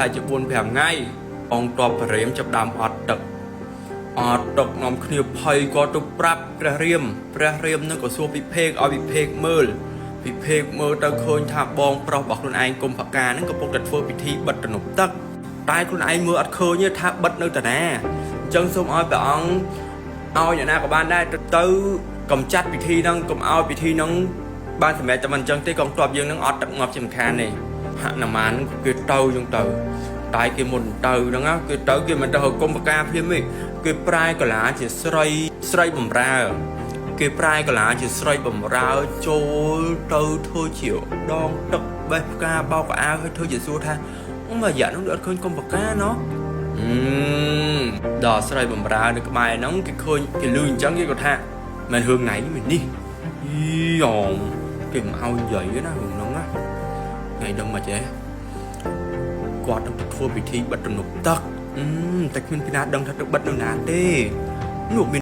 តែជា4 5ថ្ងៃអង្គតបព្រាមចាប់ដើមអត់ទឹកអត់ទឹកនាំគ្នាភ័យក៏ទៅប្រាប់ព្រះរាមព្រះរាមនឹងក៏សួរពិភេកឲ្យពិភេកមើលពិភេកមើលទៅឃើញថាបងប្រុសរបស់ខ្លួនឯងកុម្ភកានឹងកំពុងតែធ្វើពិធីបិទទំនប់ទឹកតែខ្លួនឯងមើលអត់ឃើញទេថាបិទនៅតាណាអញ្ចឹងសូមឲ្យព្រះអង្គឲ្យអ្នកណាក៏បានដែរទៅកំចាត់ពិធីហ្នឹងកុំឲ្យពិធីហ្នឹងបានសម្រេចតែមិនអញ្ចឹងទេកងទ័ពយើងនឹងអត់ទឹកងាប់ជាមិនខានទេហនុមានគេទៅអញ្ចឹងទៅ តែគេមុនទៅហ្នឹងណាគេទៅគេមិនទៅហៅកុម្ពកាភ្លាមទេគេប្រែកាឡាជាស្រីស្រីបំរើ គេប្រែកាឡាជាស្រីបំរើចូលទៅធ្វើជាដងទឹកបេះផ្កាបោកអាវហើយធ្វើជាសួរថាមួយរយៈនោះដូចអត់ឃើញកុម្ពកាណោះអឺដល់ស្រីបំរើនៅក្បែរហ្នឹងគេឃើញគេលឺអញ្ចឹងគេក៏ថាមិនរឿងថ្ងៃនេះមិននេះយីយ៉ងគេមិនឲ្យនិយាយទេណារឿងហ្នឹងណាថ្ងៃដឹងមកចេះ គាត់នឹងទៅធ្វើពិធីបិទទំនប់ទឹកអឺតែគ្មានពីណាដឹងថាទៅបិទនៅណាទេនោះមាន